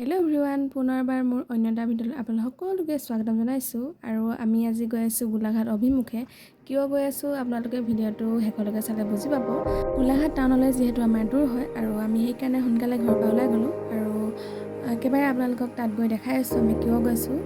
Hello' everyone, পুনৰবাৰ মোৰ অন্য এটা ভিডিঅ'লৈ আপোনালোক সকলোকে স্বাগতম জনাইছোঁ। আৰু আমি আজি গৈ আছোঁ গোলাঘাট অভিমুখে। কিয় গৈ আছোঁ আপোনালোকে ভিডিঅ'টো শেষলৈকে চালে বুজি পাব। গোলাঘাট টাউনলৈ যিহেতু আমাৰ দূৰ হয় আৰু আমি সেইকাৰণে সোনকালে ঘৰৰ পৰা ওলাই গ'লোঁ আৰু একেবাৰে আপোনালোকক তাত গৈ দেখাই আছোঁ আমি কিয় গৈছোঁ।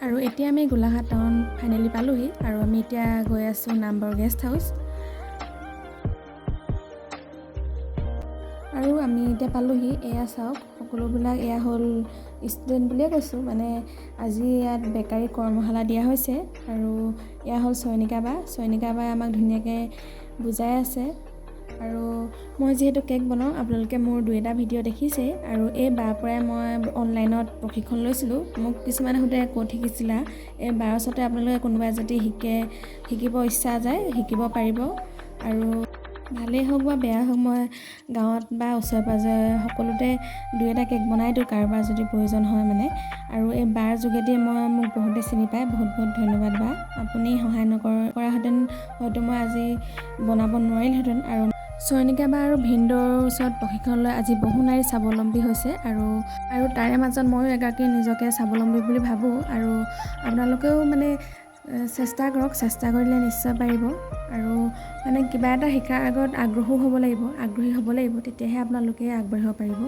আৰু এতিয়া আমি গোলাঘাট টাউন ফাইনেলি পালোহি আৰু আমি এতিয়া গৈ আছোঁ নামবৰ গেষ্ট হাউচ। আৰু আমি এতিয়া পালোহি। এয়া চাওক সকলোবিলাক, এয়া হ'ল ষ্টুডেণ্ট বুলিয়ে কৈছোঁ, মানে আজি ইয়াত বেকাৰী কৰ্মশালা দিয়া হৈছে। আৰু এয়া হ'ল চয়নিকা বা, চয়নিকা বাই আমাক ধুনীয়াকৈ বুজাই আছে। আৰু মই যিহেতু কেক বনাওঁ, আপোনালোকে মোৰ দুই এটা ভিডিঅ' দেখিছেই। আৰু এই বাৰ পৰাই মই অনলাইনত প্ৰশিক্ষণ লৈছিলোঁ। মোক কিছুমানে সোধে ক'ত শিকিছিলা। এই বাৰ ওচৰতে আপোনালোকে কোনোবাই যদি শিকিব ইচ্ছা যায় শিকিব পাৰিব। আৰু ভালেই হওক বা বেয়া হওক, মই গাঁৱত বা ওচৰে পাঁজৰে সকলোতে দুই এটা কেক বনাই দিওঁ কাৰোবাৰ যদি প্ৰয়োজন হয় মানে। আৰু এই বাৰ যোগেদি মোক বহুতে চিনি পায়। বহুত বহুত ধন্যবাদ বা, আপুনি সহায় নকৰাহেঁতেন হয়তো মই আজি বনাব নোৱাৰিলোহেঁতেন। আৰু চয়নিকা বা আৰু ভিনদেউৰ ওচৰত প্ৰশিক্ষণ লৈ আজি বহু নাৰী স্বাৱলম্বী হৈছে। আৰু আৰু তাৰে মাজত ময়ো এগৰাকী নিজকে স্বাৱলম্বী বুলি ভাবোঁ। আৰু আপোনালোকেও মানে চেষ্টা কৰক, চেষ্টা কৰিলে নিশ্চয় পাৰিব। আৰু মানে কিবা এটা শিকাৰ আগত আগ্ৰহো হ'ব লাগিব, আগ্ৰহী হ'ব লাগিব, তেতিয়াহে আপোনালোকে আগবাঢ়িব পাৰিব।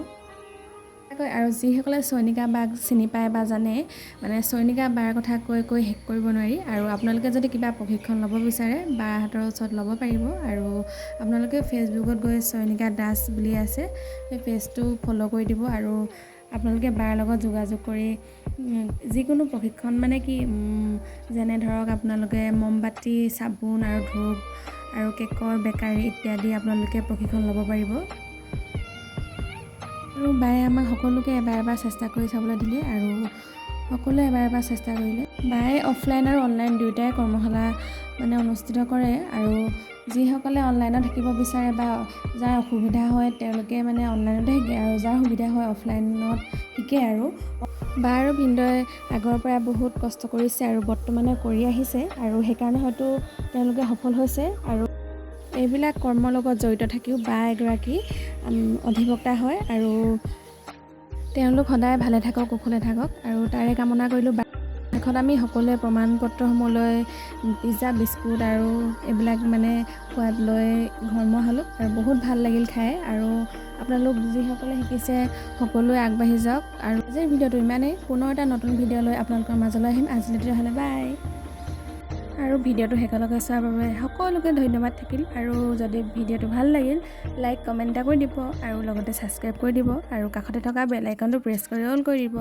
আৰু যিসকলে চয়নিকা বাক চিনি পায় বা জানে, মানে চয়নিকা বাৰ কথা কৈ কৈ শেষ কৰিব নোৱাৰি। আৰু আপোনালোকে যদি কিবা প্ৰশিক্ষণ ল'ব বিচাৰে বাহঁতৰ ওচৰত ল'ব পাৰিব। আৰু আপোনালোকে ফেচবুকত গৈ চয়নিকা দাস বুলি আছে, সেই পেজটো ফ'ল' কৰি দিব। আৰু আপোনালোকে বাৰ লগত যোগাযোগ কৰি যিকোনো প্ৰশিক্ষণ মানে কি, যেনে ধৰক আপোনালোকে মমবাতি, চাবোন আৰু ধূপ আৰু কেকৰ বেকাৰী ইত্যাদি আপোনালোকে প্ৰশিক্ষণ ল'ব পাৰিব। আৰু বায়ে আমাক সকলোকে এবাৰ এবাৰ চেষ্টা কৰি চাবলৈ দিলে আৰু সকলোৱে এবাৰ এবাৰ চেষ্টা কৰিলে। বায়ে অফলাইন আৰু অনলাইন দুয়োটাই কৰ্মশালা মানে অনুষ্ঠিত কৰে। আৰু যিসকলে অনলাইনত শিকিব বিচাৰে বা যাৰ অসুবিধা হয় তেওঁলোকে মানে অনলাইনতে শিকে, আৰু যাৰ সুবিধা হয় অফলাইনত শিকে। আৰু বা আৰু ভিনদেউৱে আগৰ পৰাই বহুত কষ্ট কৰিছে আৰু বৰ্তমানে কৰি আহিছে, আৰু সেইকাৰণে হয়তো তেওঁলোকে সফল হৈছে। আৰু এইবিলাক কৰ্মৰ লগত জড়িত থাকিও বা এগৰাকী অধিবক্তা হয়। আৰু তেওঁলোক সদায় ভালে থাকক, কুশলে থাকক, আৰু তাৰে কামনা কৰিলোঁ। শেষত আমি সকলোৱে প্ৰমাণ পত্ৰসমূহ লৈ পিজ্জা, বিস্কুট আৰু এইবিলাক মানে সোৱাদ লৈ ঘৰমুৱা হ'লোঁ আৰু বহুত ভাল লাগিল খাই। আৰু আপোনালোক যিসকলে শিকিছে সকলোৱে আগবাঢ়ি যাওক। আৰু আজিৰ ভিডিঅ'টো ইমানেই। পুনৰ এটা নতুন ভিডিঅ' লৈ আপোনালোকৰ মাজলৈ আহিম। আজিলৈ তেতিয়াহ'লে বাই। আৰু ভিডিঅ'টো শেষলৈকে চোৱাৰ বাবে সকলোকে ধন্যবাদ থাকিল। আৰু যদি ভিডিঅ'টো ভাল লাগিল লাইক, কমেণ্ট এটা কৰি দিব আৰু লগতে ছাবস্ক্ৰাইব কৰি দিব আৰু কাষতে থকা বেল আইকনটো প্ৰেছ কৰি অল কৰি দিব।